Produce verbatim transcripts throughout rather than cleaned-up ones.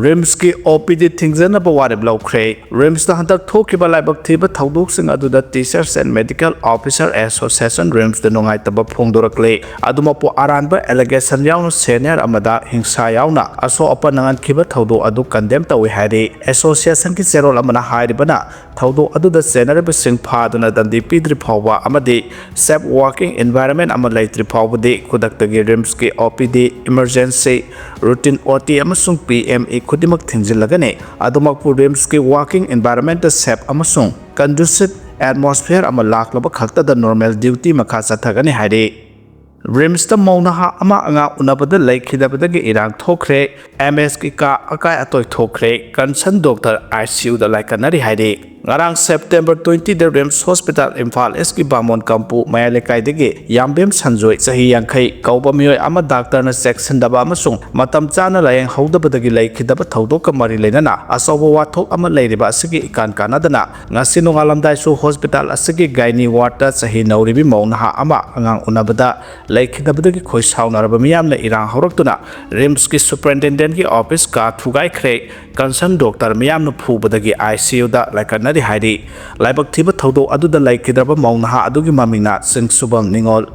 ꯔꯤꯝꯁꯀꯤ ꯑꯣ ꯄꯤ ꯗꯤ ꯊꯤꯡꯖꯅꯕ ꯋꯥꯔꯦꯞ ꯂꯧꯈ꯭ꯔꯦ꯫ ꯔꯤꯝꯁꯇ ꯍꯟꯗꯛ ꯊꯣꯛꯈꯤꯕ ꯂꯥꯏꯕꯛ ꯊꯤꯕ ꯊꯧꯗꯣꯛꯁꯤꯡ ꯑꯗꯨꯗ Teachers and Medical Officer Association ꯔꯤꯝꯁꯇ ꯅꯨꯡꯉꯥꯏꯇꯕ ꯐꯣꯡꯗꯣꯔꯛꯂꯦ꯫ ꯑꯗꯨꯃꯛꯄꯨ ꯑꯔꯥꯟꯕ allegation ꯌꯥꯎꯅ senior ꯑꯃꯗ ꯍꯤꯡꯁꯥ ꯌꯥꯎꯅ ꯑꯁꯣꯛ ꯑꯄꯟ ꯅꯪꯍꯟꯈꯤꯕ ꯊꯧꯗꯣꯛ ꯑꯗꯨ condemn ꯇꯧꯏ ꯍꯥꯏꯔꯤ꯫ Association ꯒꯤ ꯆꯦꯔꯣꯜ ꯑꯃꯅ ꯍꯥꯏꯔꯤꯕꯅ, ꯊꯧꯗꯣꯛ ꯑꯗꯨꯗ ꯆꯦꯟꯅꯔꯤꯕꯁꯤꯡ ꯐꯥꯗꯨꯅ ꯗꯟꯗꯤ ꯄꯤꯗ꯭ꯔꯤ ꯐꯥꯎꯕ ꯑꯃꯗꯤ safe working environment ꯑꯃ ꯂꯩꯇ꯭ꯔꯤ ꯐꯥꯎꯕꯗꯤ ꯈꯨꯗꯛꯇꯒꯤ ꯔꯤꯝꯁꯀꯤ ꯑꯣ ꯄꯤ ꯗꯤ, emergency, routine ꯑꯣ ꯇꯤ ꯑꯃꯁꯨꯡ ꯄꯤ ꯑꯦꯝ ꯏ ꯈꯨꯗꯤꯡꯃꯛ ꯊꯤꯡꯖꯤꯜꯂꯒꯅꯤ꯫ ꯑꯗꯨꯃꯛꯄꯨ ꯔꯤꯝꯁꯀꯤ working environment safe ꯑꯃꯁꯨꯡ conducive atmosphere ꯑꯃ ꯂꯥꯛꯂꯕ ꯈꯛꯇꯗ normal duty ꯃꯈꯥ ꯆꯠꯊꯒꯅꯤ ꯍꯥꯏꯔꯤ꯫ ꯔꯤꯝꯁꯇ ꯃꯧ ꯅꯍꯥ ꯑꯃ ꯑꯉꯥꯡ ꯎꯅꯕꯗ ꯂꯩꯈꯤꯗꯕꯗꯒꯤ ꯏꯔꯥꯡ ꯊꯣꯛꯈ꯭ꯔꯦ꯫ ꯑꯦꯝ ꯑꯦꯁꯀꯤ ꯀꯥ ꯑꯀꯥꯏ ꯑꯇꯣꯏ ꯊꯣꯛꯈ꯭ꯔꯦ꯫ Concern doctor I C U ꯗ ꯂꯥꯏꯀꯠꯅꯔꯤ ꯍꯥꯏꯔꯤ꯫ ꯉꯔꯥꯡ September twenty ꯗ ꯔꯤꯝꯁ ꯍꯣꯁꯄꯤꯇꯥꯜ ꯏꯝꯐꯥꯜ ꯏꯁꯀꯤ ꯕꯥꯃꯣꯟ ꯀꯝꯄꯨ ꯃꯌꯥꯏ ꯂꯩꯀꯥꯏꯗꯒꯤ ꯌꯥꯝꯕꯦꯝ ꯁꯟꯖꯣꯏ, ꯆꯍꯤ ꯌꯥꯡꯈꯩ, ꯀꯧꯕ ꯃꯤꯑꯣꯏ ꯑꯃ ꯗꯥꯛꯇꯔꯅ ꯆꯦꯛꯁꯤꯟꯗꯕ ꯑꯃꯁꯨꯡ ꯃꯇꯝ ꯆꯥꯅ ꯂꯥꯌꯦꯡꯍꯧꯗꯕꯗꯒꯤ ꯂꯩꯈꯤꯗꯕ ꯊꯧꯗꯣꯛꯀ ꯃꯔꯤ ꯂꯩꯅꯅ ꯑꯆꯧꯕ ꯋꯥꯊꯣꯛ ꯑꯃ ꯂꯩꯔꯤꯕ ꯑꯁꯤꯒꯤ ꯏꯀꯥꯟ ꯀꯥꯟꯅꯗꯅ ꯉꯁꯤ ꯅꯣꯡꯉꯥꯜꯂꯝꯗꯥꯏꯁꯨ ꯍꯣꯁꯄꯤꯇꯥꯜ ꯑꯁꯤꯒꯤ gynae ward ꯇ ꯆꯍꯤ ꯅꯧꯔꯤꯕꯤ ꯃꯧ ꯅꯍꯥ ꯑꯃ ꯑꯉꯥꯡ ꯎꯅꯕꯗ ꯂꯩꯈꯤꯗꯕꯗꯒꯤ ꯈꯣꯏ ꯁꯥꯎꯅꯔꯕ ꯃꯤꯌꯥꯝꯅ ꯏꯔꯥꯡ ꯍꯧꯔꯛꯇꯨꯅ ꯔꯤꯝꯁꯀꯤ superintendent ꯀꯤ office ꯀꯥ ꯊꯨꯒꯥꯏꯈ꯭ꯔꯦ꯫ Concern doctor ꯃꯤꯌꯥꯝꯅ ꯐꯨꯕꯗꯒꯤ I C U ꯗ ꯂꯥꯏꯀꯠꯅꯔꯤ ꯍꯥꯏꯔꯤ꯫ ꯂꯥꯏꯕꯛ ꯊꯤꯕ ꯊꯧꯗꯣꯛ ꯑꯗꯨꯗ ꯂꯩꯈꯤꯗ꯭ꯔꯕ ꯃꯧ ꯅꯍꯥ ꯑꯗꯨꯒꯤ ꯃꯃꯤꯡꯅ ꯆꯤꯡꯁꯨꯕꯝ ꯅꯤꯉꯣꯜ,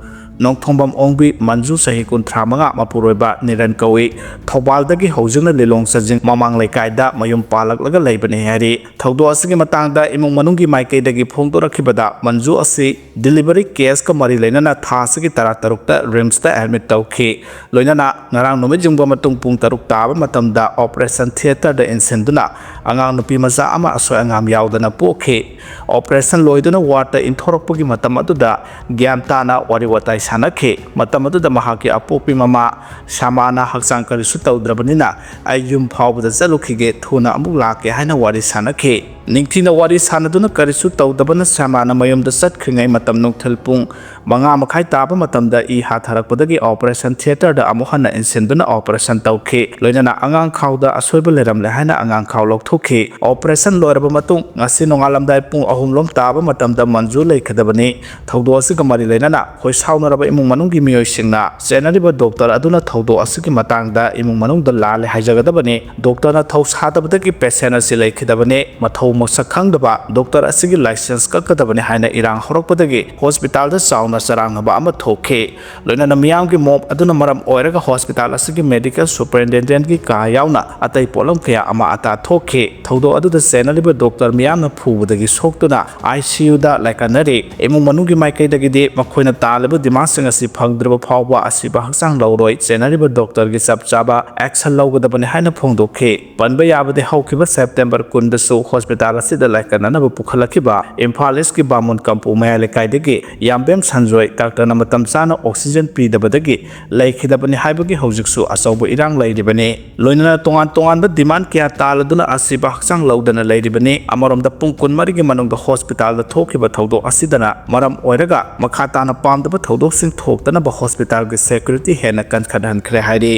ꯅꯣꯡꯊꯣꯡꯕꯝ ꯑꯣꯡꯕꯤ ꯃꯟꯖꯨ, ꯆꯍꯤ ꯀꯨꯟꯊ꯭ꯔꯥ ꯃꯉꯥ, ꯃꯄꯨꯔꯣꯏꯕ ꯅꯤꯔꯟ ꯀꯧꯏ꯫ ꯊꯧꯕꯥꯜꯗꯒꯤ ꯍꯧꯖꯤꯛꯅ ꯂꯤꯂꯣꯡ ꯆꯥꯖꯤꯡ ꯃꯃꯥꯡ ꯂꯩꯀꯥꯏꯗ ꯃꯌꯨꯝ ꯄꯥꯜꯂꯛꯂꯒ ꯂꯩꯕꯅꯤ ꯍꯥꯏꯔꯤ꯫ ꯊꯧꯗꯣꯛ ꯑꯁꯤꯒꯤ ꯃꯇꯥꯡꯗ ꯏꯃꯨꯡ ꯃꯅꯨꯡꯒꯤ ꯃꯥꯏꯀꯩꯗꯒꯤ ꯐꯣꯡꯗꯣꯔꯛꯈꯤꯕꯗ, ꯃꯟꯖꯨ ꯑꯁꯤ delivery case ꯀ ꯃꯔꯤ ꯂꯩꯅꯅ ꯊꯥ ꯑꯁꯤꯒꯤ ꯇꯔꯥ ꯇꯔꯨꯛꯇ ꯔꯤꯝꯁꯇ admit ꯇꯧꯈꯤ꯫ ꯂꯣꯏꯅꯅ ꯉꯔꯥꯡ ꯅꯨꯃꯤꯠ ꯌꯨꯡꯕ ꯃꯇꯨꯡ ꯄꯨꯡ ꯇꯔꯨꯛ ꯇꯥꯕ ꯃꯇꯝꯗ operation theatre ꯗ ꯏꯟꯁꯤꯟꯗꯨꯅ ꯑꯉꯥꯡ ꯅꯨꯄꯤ ꯃꯆꯥ ꯑꯃ ꯑꯁꯣꯏ ꯑꯉꯥꯝ ꯌꯥꯎꯗꯅ ꯄꯣꯛꯈꯤ꯫ Operation ꯂꯣꯏꯗꯨꯅ ward ꯇ ꯏꯟꯊꯣꯔꯛꯄꯒꯤ ꯃꯇꯝ ꯑꯗꯨꯗ ꯒ꯭ꯌꯥꯟ ꯇꯥꯅ ꯋꯥꯔꯤ ꯋꯥꯇꯥꯏ ꯁꯥꯟꯅꯈꯤ꯫ ꯃꯇꯝ ꯑꯗꯨꯗ ꯃꯍꯥꯛꯀꯤ ꯑꯄꯣꯛꯄꯤ ꯃꯃꯥ ꯁꯥꯃꯥꯅ ꯍꯛꯆꯥꯡ ꯀꯔꯤꯁꯨ ꯇꯧꯗ꯭ꯔꯕꯅꯤꯅ ꯑꯩ ꯌꯨꯝ ꯐꯥꯎꯕꯗ ꯆꯠꯂꯨꯈꯤꯒꯦ, ꯊꯨꯅ ꯑꯃꯨꯛ ꯂꯥꯛꯀꯦ ꯍꯥꯏꯅ ꯋꯥꯔꯤ ꯁꯥꯟꯅꯈꯤ꯫ ꯅꯤꯡꯊꯤꯅ ꯋꯥꯔꯤ ꯁꯥꯟꯅꯗꯨꯅ ꯀꯔꯤꯁꯨ ꯇꯧꯗꯕꯅ ꯁ꯭ꯌꯥꯃꯥꯅ ꯃꯌꯨꯝꯗ ꯆꯠꯈ꯭ꯔꯤꯉꯩ ꯃꯇꯝ ꯅꯨꯡꯊꯤꯜ ꯄꯨꯡ ꯃꯉꯥ ꯃꯈꯥꯏ ꯇꯥꯕ ꯃꯇꯝꯗ ꯏ ꯍꯥꯊꯔꯛꯄꯗꯒꯤ operation theatreꯗ ꯑꯃꯨꯛ ꯍꯟꯅ ꯏꯟꯁꯤꯟꯗꯨꯅ operation ꯇꯧꯈꯤ꯫ ꯂꯣꯏꯅꯅ ꯑꯉꯥꯡ ꯈꯥꯎꯗ ꯑꯁꯣꯏꯕ ꯂꯩꯔꯝꯂꯦ ꯍꯥꯏꯅ ꯑꯉꯥꯡ ꯈꯥꯎ ꯂꯧꯊꯣꯛꯈꯤ꯫ Operation ꯂꯣꯏꯔꯕ ꯃꯇꯨꯡ ꯉꯁꯤ ꯅꯣꯡꯉꯥꯜꯂꯝꯗꯥꯏ ꯄꯨꯡ ꯑꯍꯨꯝ ꯂꯣꯝ ꯇꯥꯕ ꯃꯇꯝꯗ ꯃꯟꯖꯨ ꯂꯩꯈꯤꯗꯕꯅꯤ꯫ ꯊꯧꯗꯣꯛ ꯑꯁꯤꯒ ꯃꯔꯤ ꯂꯩꯅꯅ ꯈꯣꯏ ꯁꯥꯎꯅꯔꯕ ꯏꯃꯨꯡ ꯃꯅꯨꯡꯒꯤ ꯃꯤꯑꯣꯏꯁꯤꯡꯅ ꯆꯦꯟꯅꯔꯤꯕ ꯗꯣꯛꯇꯔ ꯑꯗꯨꯅ ꯊꯧꯗꯣꯛ ꯑꯁꯤꯒꯤ ꯃꯇꯥꯡꯗ ꯏꯃꯨꯡ ꯃꯅꯨꯡꯗ ꯂꯥꯜꯂꯦ ꯍꯥꯏꯖꯒꯗꯕꯅꯤ꯫ ꯗꯣꯛꯇꯔꯅ ꯊꯧ ꯁꯥꯗꯕꯗꯒꯤ patient ꯑꯁꯤ ꯂꯩꯈꯤꯗꯕꯅꯤ꯫ ꯃꯊꯧ ꯃꯁꯛ ꯈꯪꯗꯕ ꯗꯣꯛꯇꯔ ꯑꯁꯤꯒꯤ license ꯀꯛꯀꯗꯕꯅꯤ ꯍꯥꯏꯅ ꯏꯔꯥꯡ ꯍꯧꯔꯛꯄꯗꯒꯤ hospitalꯗ ꯆꯥꯎꯅ ꯆꯔꯥꯡꯅꯕ ꯑꯃ ꯊꯣꯛꯈꯤ꯫ ꯂꯣꯏꯅꯅ ꯃꯤꯌꯥꯝꯒꯤ mob ꯑꯗꯨꯅ ꯃꯔꯝ ꯑꯣꯏꯔꯒ hospital ꯑꯁꯤꯒꯤ medical superintendentꯀꯤ ꯀꯥ ꯌꯥꯎꯅ ꯑꯇꯩ ꯄꯣꯠꯂꯝ ꯀꯌꯥ ꯑꯃ ꯑꯇꯥ ꯊꯣꯛꯈꯤ꯫ ꯊꯧꯗꯣꯛ ꯑꯗꯨꯗ ꯆꯦꯟꯅꯔꯤꯕ ꯗꯣꯛꯇꯔ ꯃꯤꯌꯥꯝꯅ ꯐꯨꯕꯗꯒꯤ ꯁꯣꯛꯇꯨꯅ ICUꯗ ꯂꯥꯏꯀꯠꯅꯔꯤ꯫ ꯏꯃꯨꯡ ꯃꯅꯨꯡꯒꯤ ꯃꯥꯏꯀꯩꯗꯒꯤꯗꯤ ꯃꯈꯣꯏꯅ ꯇꯥꯜꯂꯤꯕ demandꯁꯤꯡ ꯑꯁꯤ ꯐꯪꯗ꯭ꯔꯤꯕ ꯐꯥꯎꯕ ꯑꯁꯤꯕ ꯍꯛꯆꯥꯡ ꯂꯧꯔꯣꯏ, ꯆꯦꯟꯅꯔꯤꯕ ꯗꯣꯛꯇꯔꯒꯤ ꯆꯞ ꯆꯥꯕ action ꯂꯧꯒꯗꯕꯅꯤ ꯍꯥꯏꯅ ꯐꯣꯡꯗꯣꯛꯈꯤ꯫ ꯄꯟꯕ ꯌꯥꯕꯗꯤ ꯍꯧꯈꯤꯕ September ꯀꯨꯟꯗꯁꯨ hospital ꯑꯁꯤꯗ ꯂꯥꯏꯀꯠꯅꯅꯕ ꯄꯨꯈꯠꯂꯛꯈꯤꯕ ꯏꯝꯐꯥꯜ Eastꯀꯤ ꯕꯥꯃꯨꯟ ꯀꯝꯄꯨ ꯃꯌꯥꯏ ꯂꯩꯀꯥꯏꯗꯒꯤ ꯌꯥꯝꯕꯦꯝ ꯁꯟꯖꯣꯏ ꯗꯥꯛꯇꯔꯅ ꯃꯇꯝ ꯆꯥꯅ oxygen ꯄꯤꯗꯕꯗꯒꯤ ꯂꯩꯈꯤꯗꯕꯅꯤ ꯍꯥꯏꯕꯒꯤ ꯍꯧꯖꯤꯛꯁꯨ ꯑꯆꯧꯕ ꯏꯔꯥꯡ ꯂꯩꯔꯤꯕꯅꯤ꯫ ꯂꯣꯏꯅꯅ ꯇꯣꯉꯥꯟ ꯇꯣꯉꯥꯟꯕ demand ꯀꯌꯥ ꯇꯥꯜꯂꯗꯨꯅ ꯑꯁꯤꯕ ꯍꯛꯆꯥꯡ ꯂꯧꯗꯅ ꯂꯩꯔꯤꯕꯅꯤ꯫ ꯑꯃꯔꯣꯝꯗ ꯄꯨꯡ ꯀꯨꯟꯃꯔꯤꯒꯤ ꯃꯅꯨꯡꯗ hospitalꯗ ꯊꯣꯛꯈꯤꯕ ꯊꯧꯗꯣꯛ ꯑꯁꯤꯗꯅ ꯃꯔꯝ ꯑꯣꯏꯔꯒ ꯃꯈꯥ ꯇꯥꯅ ꯄꯥꯝꯗꯕ ꯊꯧꯗꯣꯛꯁꯤꯡ ꯊꯣꯛꯇꯅꯕ hospitalꯒꯤ security ꯍꯦꯟꯅ ꯀꯟꯈꯠꯍꯟꯈ꯭ꯔꯦ ꯍꯥꯏꯔꯤ꯫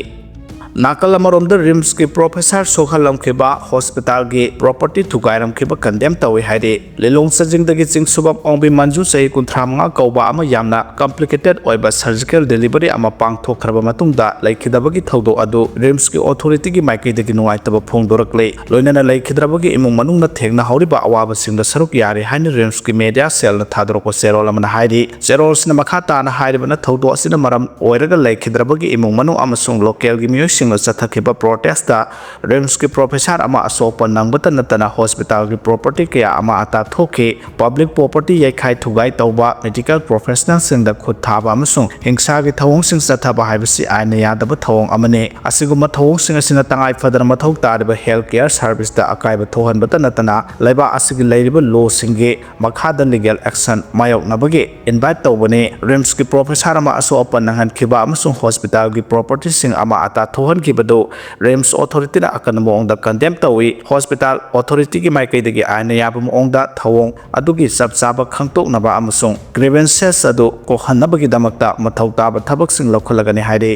ꯅꯥꯀꯜ ꯑꯃꯔꯣꯝꯗ RIMSꯀꯤ professor ꯁꯣꯛꯍꯜꯂꯝꯈꯤꯕ, hospitalꯒꯤ property ꯊꯨꯒꯥꯏꯔꯝꯈꯤꯕ condemn ꯇꯧꯏ ꯍꯥꯏꯔꯤ꯫ ꯂꯤꯂꯣꯡ ꯆꯥꯖꯤꯡꯗꯒꯤ ꯆꯤꯡꯁꯨꯕꯝ ꯑꯣꯡꯕꯤ ꯃꯟꯖꯨ ꯆꯍꯤ ꯀꯨꯟꯊ꯭ꯔꯥ ꯃꯉꯥ ꯀꯧꯕ ꯑꯃ ꯌꯥꯝꯅ complicated ꯑꯣꯏꯕ surgical delivery ꯑꯃ ꯄꯥꯡꯊꯣꯛꯈ꯭ꯔꯕ ꯃꯇꯨꯡꯗ ꯂꯩꯈꯤꯗꯕꯒꯤ ꯊꯧꯗꯣꯛ ꯑꯗꯨ RIMSꯀꯤ authorityꯒꯤ ꯃꯥꯏꯀꯩꯗꯒꯤ ꯅꯨꯡꯉꯥꯏꯇꯕ ꯐꯣꯡꯗꯣꯔꯛꯂꯤ꯫ ꯂꯣꯏꯅꯅ ꯂꯩꯈꯤꯗ꯭ꯔꯕꯒꯤ ꯏꯃꯨꯡ ꯃꯅꯨꯡꯅ ꯊꯦꯡꯅꯍꯧꯔꯤꯕ ꯑꯋꯥꯕꯁꯤꯡꯗ ꯁꯔꯨꯛ ꯌꯥꯔꯤ ꯍꯥꯏꯅ RIMSꯀꯤ media cellꯅ ꯊꯥꯗꯣꯔꯛꯄ ꯆꯦꯔꯣꯜ ꯑꯃꯅ ꯍꯥꯏꯔꯤ꯫ ꯆꯦꯔꯣꯜꯁꯤꯅ ꯃꯈꯥ ꯇꯥꯅ ꯍꯥꯏꯔꯤꯕꯅ ꯊꯧꯗꯣꯛ ꯑꯁꯤꯅ ꯃꯔꯝ ꯑꯣꯏꯔꯒ ꯂꯩꯈꯤꯗ꯭ꯔꯕꯒꯤ ꯏꯃꯨꯡ ꯃꯅꯨꯡ ꯑꯃꯁꯨꯡ localꯒꯤ ꯃꯤꯑꯣꯏꯁꯤꯡꯅ ꯆꯠꯊꯈꯤꯕ protestꯇ RIMSꯀꯤ professor ꯑꯃ ꯑꯁꯣꯛ ꯑꯄꯟ ꯅꯪꯕꯇ ꯅꯠꯇꯅ hospitalꯒꯤ property ꯀꯌꯥ ꯑꯃ ꯑꯇꯥ ꯊꯣꯛꯈꯤ꯫ Public property ꯌꯩꯈꯥꯏ ꯊꯨꯒꯥꯏ ꯇꯧꯕ, medical professionalꯁꯤꯡꯗ ꯈꯨꯠ ꯊꯥꯕ ꯑꯃꯁꯨꯡ ꯍꯤꯡꯁꯥꯒꯤ ꯊꯧꯑꯣꯡꯁꯤꯡ ꯆꯠꯊꯕ ꯍꯥꯏꯕꯁꯤ ꯑꯥꯏꯟꯅ ꯌꯥꯗꯕ ꯊꯧꯑꯣꯡ ꯑꯃꯅꯤ꯫ ꯑꯁꯤꯒꯨꯝꯕ ꯊꯧꯑꯣꯡꯁꯤꯡ ꯑꯁꯤꯅ ꯇꯉꯥꯏ ꯐꯗꯅ ꯃꯊꯧ ꯇꯥꯔꯤꯕ health care serviceꯇ ꯑꯀꯥꯏꯕ ꯊꯣꯛꯍꯟꯕꯇ ꯅꯠꯇꯅ ꯂꯩꯕꯥꯛ ꯑꯁꯤꯒꯤ ꯂꯩꯔꯤꯕ lawꯁꯤꯡꯒꯤ ꯃꯈꯥꯗ legal action ꯃꯥꯌꯣꯛꯅꯕꯒꯤ invite ꯇꯧꯕꯅꯤ꯫ RIMSꯀꯤ professor ꯑꯃ ꯑꯁꯣꯛ ꯑꯄꯟ ꯅꯪꯍꯟꯈꯤꯕ ꯑꯃꯁꯨꯡ hospitalꯒꯤ propertyꯁꯤꯡ ꯑꯃ ꯑꯇꯥ ꯊꯣꯛꯍꯟ ꯈꯤꯕꯗꯨ ꯔꯤꯝꯁ ꯑꯣꯊꯣꯔꯤꯇꯤꯅ ꯑꯀꯟꯕ ꯃꯑꯣꯡꯗ ꯀꯟꯗꯦꯝ ꯇꯧꯏ꯫ ꯍꯣꯁꯄꯤꯇꯥꯜ ꯑꯣꯊꯣꯔꯤꯇꯤꯒꯤ ꯃꯥꯏꯀꯩꯗꯒꯤ ꯑꯥꯏꯟꯅ ꯌꯥꯕ ꯃꯑꯣꯡꯗ ꯊꯧꯑꯣꯡ ꯑꯗꯨꯒꯤ ꯆꯞ ꯆꯥꯕ ꯈꯪꯗꯣꯛꯅꯕ ꯑꯃꯁꯨꯡ ꯒ꯭ꯔꯤꯚꯦꯟꯁꯦꯁ ꯑꯗꯨ ꯀꯣꯛꯍꯟꯅꯕꯒꯤꯗꯃꯛꯇ ꯃꯊꯧ ꯇꯥꯕ ꯊꯕꯛꯁꯤꯡ ꯂꯧꯈꯠꯂꯒꯅꯤ ꯍꯥꯏꯔꯤ꯫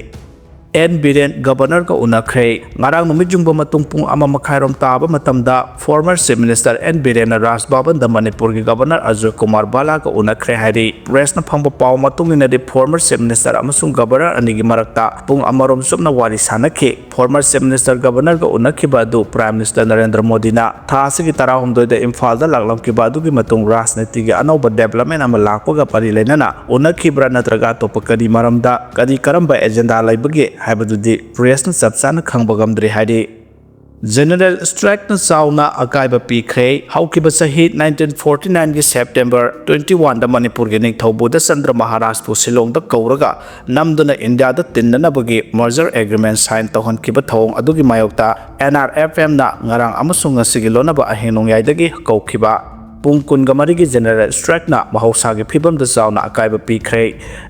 ꯑꯦꯟ ꯕꯤꯔꯦꯟ ꯒꯕꯔꯅꯔꯒ ꯎꯅꯈ꯭ꯔꯦ꯫ ꯉꯔꯥꯡ ꯅꯨꯃꯤꯠ ꯌꯨꯡꯕ ꯃꯇꯨꯡ ꯄꯨꯡ ꯑꯃ ꯃꯈꯥꯏꯔꯣꯝ ꯇꯥꯕ ꯃꯇꯝꯗ former Chief Minister ꯑꯦꯟ ꯕꯤꯔꯦꯟꯅ ꯔꯥꯖ ꯚꯕꯟꯗ ꯃꯅꯤꯄꯨꯔꯒꯤ ꯒꯕꯔꯅꯔ ꯑꯖꯣꯏ ꯀꯨꯃꯥꯔ ꯚꯥꯂꯥꯒ ꯎꯅꯈ꯭ꯔꯦ ꯍꯥꯏꯔꯤ꯫ ꯄ꯭ꯔꯦꯁꯅ ꯐꯪꯕ ꯄꯥꯎ ꯃꯇꯨꯡ ꯏꯟꯅꯗꯤ former Chief Minister ꯑꯃꯁꯨꯡ ꯒꯕꯔꯅꯔ ꯑꯅꯤꯒꯤ ꯃꯔꯛꯇ ꯄꯨꯡ ꯑꯃꯔꯣꯝ ꯆꯨꯞꯅ ꯋꯥꯔꯤ ꯁꯥꯟꯅꯈꯤ꯫ Former Chief Minister ꯒꯕꯔꯅꯔꯒ ꯎꯅꯈꯤꯕ ꯑꯗꯨ Prime Minister ꯅꯔꯦꯟꯗ꯭ꯔ ꯃꯣꯗꯤꯅ ꯊꯥ ꯑꯁꯤꯒꯤ ꯇꯔꯥꯍꯨꯝꯗꯣꯏꯗ ꯏꯝꯐꯥꯜꯗ ꯂꯥꯛꯂꯝꯈꯤꯕ ꯑꯗꯨꯒꯤ ꯃꯇꯨꯡ ꯔꯥꯖꯅꯤꯇꯤꯒꯤ ꯑꯅꯧꯕ development ꯑꯃ ꯂꯥꯛꯄꯒ ꯃꯔꯤ ꯂꯩꯅꯅ ꯎꯅꯈꯤꯕ꯭ꯔꯥ ꯅꯠꯇ꯭ꯔꯒ ꯑꯇꯣꯞꯄ ꯀꯔꯤ ꯃꯔꯝꯗ ꯀꯔꯤ ꯀꯔꯝꯕ agenda ꯂꯩꯕꯒꯦ ꯍꯥꯏꯕꯗꯨꯗꯤ ꯄ꯭ꯔꯦꯁꯅ ꯆꯞ ꯆꯥꯅ ꯈꯪꯕ ꯉꯝꯗ꯭ꯔꯤ ꯍꯥꯏꯔꯤ꯫ General strikeꯅ ꯆꯥꯎꯅ ꯑꯀꯥꯏꯕ ꯄꯤꯈ꯭ꯔꯦ꯫ ꯍꯧꯈꯤꯕ ꯆꯍꯤ nineteen forty nineꯒꯤ September twenty oneꯗ ꯃꯅꯤꯄꯨꯔꯒꯤ ꯅꯤꯡꯊꯧ ꯕꯨꯙꯆꯟꯗ꯭ꯔ ꯃꯍꯥꯔꯥꯖꯄꯨ ꯁꯤꯂꯣꯡꯗ ꯀꯧꯔꯒ ꯅꯝꯗꯨꯅ ꯏꯟꯗꯤꯌꯥꯗ ꯇꯤꯟꯅꯅꯕꯒꯤ merger agreement sign ꯇꯧꯍꯟꯈꯤꯕ ꯊꯧꯑꯣꯡ ꯑꯗꯨꯒꯤ ꯃꯥꯌꯣꯛꯇ NRFMꯅ ꯉꯔꯥꯡ ꯑꯃꯁꯨꯡ ꯉꯁꯤꯒꯤ ꯂꯣꯟꯅꯕ ꯑꯍꯤꯡ ꯅꯣꯡꯌꯥꯏꯗꯒꯤ ꯀꯧꯈꯤꯕ ꯄꯨꯡ ꯀꯨꯟꯒ ꯃꯔꯤꯒꯤ General strikeꯅ ꯃꯍꯧꯁꯥꯒꯤ ꯐꯤꯕꯝꯗ ꯆꯥꯎꯅ ꯑꯀꯥꯏꯕ ꯄꯤꯈ꯭ꯔꯦ꯫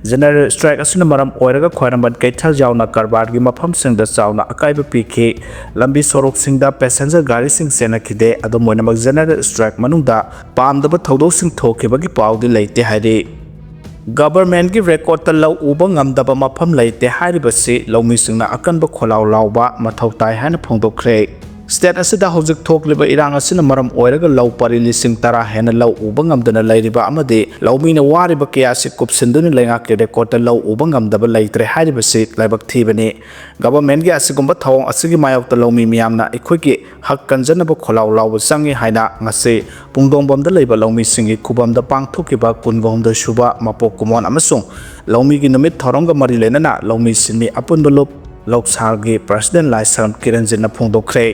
General strike ꯑꯁꯤꯅ ꯃꯔꯝ ꯑꯣꯏꯔꯒ ꯈ꯭ꯋꯥꯏꯔꯝꯕꯟ ꯀꯩꯊꯦꯜ ꯌꯥꯎꯅ ꯀꯔꯕꯥꯔꯒꯤ ꯃꯐꯝꯁꯤꯡꯗ ꯆꯥꯎꯅ ꯑꯀꯥꯏꯕ ꯄꯤꯈꯤ꯫ ꯂꯝꯕꯤ ꯁꯣꯔꯣꯛꯁꯤꯡꯗ passenger ꯒꯥꯔꯤꯁꯤꯡ ꯆꯦꯟꯅꯈꯤꯗꯦ꯫ ꯑꯗꯨꯝ ꯑꯣꯏꯅꯃꯛ, General strike ꯃꯅꯨꯡꯗ ꯄꯥꯝꯗꯕ ꯊꯧꯗꯣꯛꯁꯤꯡ ꯊꯣꯛꯈꯤꯕꯒꯤ ꯄꯥꯎꯗꯤ ꯂꯩꯇꯦ ꯍꯥꯏꯔꯤ꯫ Governmentꯀꯤ recordꯇ ꯂꯧ ꯎꯕ ꯉꯝꯗꯕ ꯃꯐꯝ ꯂꯩꯇꯦ ꯍꯥꯏꯔꯤꯕꯁꯤ ꯂꯧꯃꯤꯁꯤꯡꯅ ꯑꯀꯟꯕ ꯈꯣꯜꯂꯥꯎ ꯂꯥꯎꯕ ꯃꯊꯧ ꯇꯥꯏ ꯍꯥꯏꯅ ꯐꯣꯡꯗꯣꯛꯈ꯭ꯔꯦ꯫ State ꯑꯁꯤꯗ ꯍꯧꯖꯤꯛ ꯊꯣꯛꯂꯤꯕ ꯏꯔꯥꯡ ꯑꯁꯤꯅ ꯃꯔꯝ ꯑꯣꯏꯔꯒ ꯂꯧ ꯄꯔꯤ ꯂꯤꯁꯤꯡ ꯇꯔꯥ ꯍꯦꯟꯅ ꯂꯧ ꯎꯕ ꯉꯝꯗꯅ ꯂꯩꯔꯤꯕ ꯑꯃꯗꯤ ꯂꯧꯃꯤꯅ ꯋꯥꯔꯤꯕ ꯀꯌꯥ ꯑꯁꯤ ꯀꯨꯞꯁꯤꯟꯗꯨꯅ ꯂꯩꯉꯥꯛꯀꯤ recordꯇ ꯂꯧ ꯎꯕ ꯉꯝꯗꯕ ꯂꯩꯇ꯭ꯔꯦ ꯍꯥꯏꯔꯤꯕꯁꯤ ꯂꯥꯏꯕꯛ ꯊꯤꯕꯅꯤ꯫ Governmentꯀꯤ ꯑꯁꯤꯒꯨꯝꯕ ꯊꯧꯑꯣꯡ ꯑꯁꯤꯒꯤ ꯃꯥꯌꯣꯛꯇ ꯂꯧꯃꯤ ꯃꯤꯌꯥꯝꯅ ꯑꯩꯈꯣꯏꯒꯤ ꯍꯛ ꯀꯟꯖꯅꯕ ꯈꯣꯜꯂꯥꯎ ꯂꯥꯎꯕ ꯆꯪꯏ ꯍꯥꯏꯅ ꯉꯁꯤ ꯄꯨꯡꯗꯣꯡꯕꯝꯗ ꯂꯩꯕ ꯂꯧꯃꯤꯁꯤꯡꯒꯤ ꯈꯨꯕꯝꯗ ꯄꯥꯡꯊꯣꯛꯈꯤꯕ ꯀꯨꯟꯒ ꯍꯨꯝꯗꯣꯏ ꯁꯨꯕ ꯃꯄꯣꯛ ꯀꯨꯝꯑꯣꯟ ꯑꯃꯁꯨꯡ ꯂꯧꯃꯤꯒꯤ ꯅꯨꯃꯤꯠ ꯊꯧꯔꯝꯒ ꯃꯔꯤ ꯂꯩꯅꯅ ꯂꯧꯃꯤ ꯁꯤꯟꯃꯤ ꯑꯄꯨꯟꯕ ꯂꯨꯞ ꯂꯧꯁꯥꯜꯒꯤ President ꯂꯥꯏꯁ꯭ꯔꯝ ꯀꯤꯔꯟꯖꯤꯠꯅ ꯐꯣꯡꯗꯣꯛꯈ꯭ꯔꯦ꯫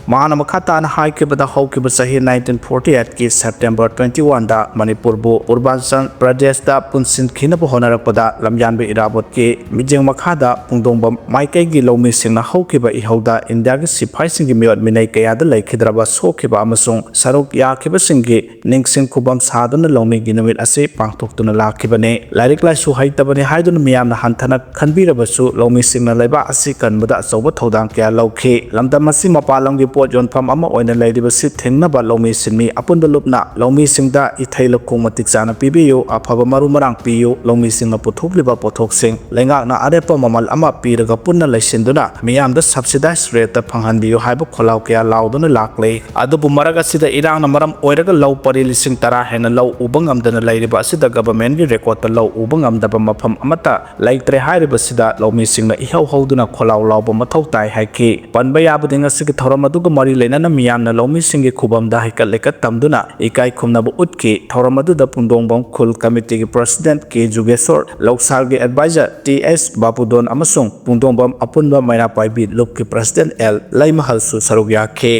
ꯃꯍꯥꯛꯅ ꯃꯈꯥ ꯇꯥꯅ ꯍꯥꯏꯈꯤꯕꯗ, ꯍꯧꯈꯤꯕ ꯆꯍꯤ nineteen forty eight ꯀꯤ September twenty one ꯗ ꯃꯅꯤꯄꯨꯔꯕꯨ ꯄꯨꯔꯕꯥꯟꯆꯜ ꯄ꯭ꯔꯗꯦꯁꯇ ꯄꯨꯟꯁꯤꯟꯈꯤꯅꯕ ꯍꯣꯠꯅꯔꯛꯄꯗ ꯂꯝꯌꯥꯟꯕ ꯏꯔꯥꯕꯣꯠꯀꯤ ꯃꯤꯠꯌꯦꯡ ꯃꯈꯥꯗ ꯄꯨꯡꯗꯣꯡꯕꯝ ꯃꯥꯏꯀꯩꯒꯤ ꯂꯧꯃꯤꯁꯤꯡꯅ ꯍꯧꯈꯤꯕ ꯏꯍꯧꯗ ꯏꯟꯗꯤꯌꯥꯒꯤ ꯁꯤꯐꯥꯏꯁꯤꯡꯒꯤ ꯃꯤꯑꯣꯠ ꯃꯤꯅꯩ ꯀꯌꯥꯗ ꯂꯩꯈꯤꯗ꯭ꯔꯕ ꯁꯣꯛꯈꯤꯕ ꯑꯃꯁꯨꯡ ꯁꯔꯨꯛ ꯌꯥꯈꯤꯕꯁꯤꯡꯒꯤ ꯅꯤꯡꯁꯤꯡ ꯈꯨꯕꯝ ꯁꯥꯗꯨꯅ ꯂꯧꯃꯤꯒꯤ ꯅꯨꯃꯤꯠ ꯑꯁꯤ ꯄꯥꯡꯊꯣꯛꯇꯨꯅ ꯂꯥꯛꯈꯤꯕꯅꯤ꯫ ꯂꯥꯏꯔꯤꯛ ꯂꯥꯏꯁꯨ ꯍꯩꯇꯕꯅꯤ ꯍꯥꯏꯗꯨꯅ ꯃꯤꯌꯥꯝꯅ ꯍꯟꯊꯅ ꯈꯟꯕꯤꯔꯕꯁꯨ, ꯂꯧꯃꯤꯁꯤꯡꯅ ꯂꯩꯕꯥꯛ ꯑꯁꯤ ꯀꯟꯕꯗ ꯑꯆꯧꯕ ꯊꯧꯗꯥꯡ ꯀꯌꯥ ꯂꯧꯈꯤ꯫ ꯂꯝꯗꯝ ꯑꯁꯤ ꯃꯄꯥꯟ ꯂꯝꯒꯤ ꯄꯣꯠ ꯌꯣꯟꯐꯝ ꯑꯃ ꯑꯣꯏꯅ ꯂꯩꯔꯤꯕꯁꯤ ꯊꯤꯡꯅꯕ ꯂꯧꯃꯤ ꯁꯤꯟꯃꯤ ꯑꯄꯨꯟꯕ ꯂꯨꯞꯅ ꯂꯧꯃꯤꯁꯤꯡꯗ ꯏꯊꯩ ꯂꯧꯈꯣꯡ ꯃꯇꯤꯛ ꯆꯥꯅ ꯄꯤꯕꯤꯌꯨ, ꯑꯐꯕ ꯃꯔꯨ ꯃꯔꯥꯡ ꯄꯤꯌꯨ, ꯂꯧꯃꯤꯁꯤꯡꯅ ꯄꯨꯊꯣꯛꯂꯤꯕ ꯄꯣꯠꯊꯣꯛꯁꯤꯡ ꯂꯩꯉꯥꯛꯅ ꯑꯔꯦꯞꯄ ꯃꯃꯜ ꯑꯃ ꯄꯤꯔꯒ ꯄꯨꯟꯅ ꯂꯩꯁꯤꯟꯗꯨꯅ ꯃꯤꯌꯥꯝꯗ subsidized rate ꯇ ꯐꯪꯍꯟꯕꯤꯌꯨ ꯍꯥꯏꯕ ꯈꯣꯜꯂꯥꯎ ꯀꯌꯥ ꯂꯥꯎꯗꯨꯅ ꯂꯥꯛꯂꯤ꯫ ꯑꯗꯨꯕꯨ ꯃꯔꯛ ꯑꯁꯤꯗ ꯏꯔꯥꯡꯅ ꯃꯔꯝ ꯑꯣꯏꯔꯒ ꯂꯧ ꯄꯔꯤ ꯂꯤꯁꯤꯡ ꯇꯔꯥ ꯍꯦꯟꯅ ꯂꯧ ꯎꯕ ꯉꯝꯗꯅ ꯂꯩꯔꯤꯕ ꯑꯁꯤꯗ government ꯀꯤ record ꯇ ꯂꯧ ꯎꯕ ꯉꯝꯗꯕ ꯃꯐꯝ ꯑꯃꯠꯇ ꯂꯩꯇ꯭ꯔꯦ ꯍꯥꯏꯔꯤꯕꯁꯤꯗ ꯂꯧꯃꯤꯁꯤꯡꯅ ꯏꯍꯧ ꯍꯧꯗꯨꯅ ꯈꯣꯜꯂꯥꯎ ꯂꯥꯎꯕ ꯃꯊꯧ ꯇꯥꯏ ꯍꯥꯏꯈꯤ꯫ ꯄꯟꯕ ꯌꯥꯕꯗꯤ ꯉꯁꯤꯒꯤ ꯊꯧꯔꯝ ꯑꯗꯨꯒ ꯃꯔꯤ ꯂꯩꯅꯅ ꯃꯤꯌꯥꯝꯅ ꯂꯧꯃꯤꯁꯤꯡꯒꯤ ꯈꯨꯕꯝꯗ ꯍꯩꯀꯠ ꯂꯩꯀꯠ ꯇꯝꯗꯨꯅ ꯏꯀꯥꯏ ꯈꯨꯝꯅꯕ ꯎꯠꯈꯤ꯫ ꯊꯧꯔꯝ ꯑꯗꯨꯗ ꯄꯨꯡꯗꯣꯡꯕꯝ ꯈꯨꯜ committee ꯒꯤ president ꯀꯦ ꯖꯨꯒꯦꯁꯣꯔ, ꯂꯧꯁꯥꯜꯒꯤ advisor ꯇꯤ ꯑꯦꯁ ꯕꯥꯄꯨꯗꯣꯟ ꯑꯃꯁꯨꯡ ꯄꯨꯡꯗꯣꯡꯕꯝ ꯑꯄꯨꯟꯕ ꯃꯩꯔꯥ ꯄꯥꯏꯕꯤ ꯂꯨꯞꯀꯤ president ꯑꯦꯜ ꯂꯩꯃꯍꯜꯁꯨ ꯁꯔꯨꯛ ꯌꯥꯈꯤ꯫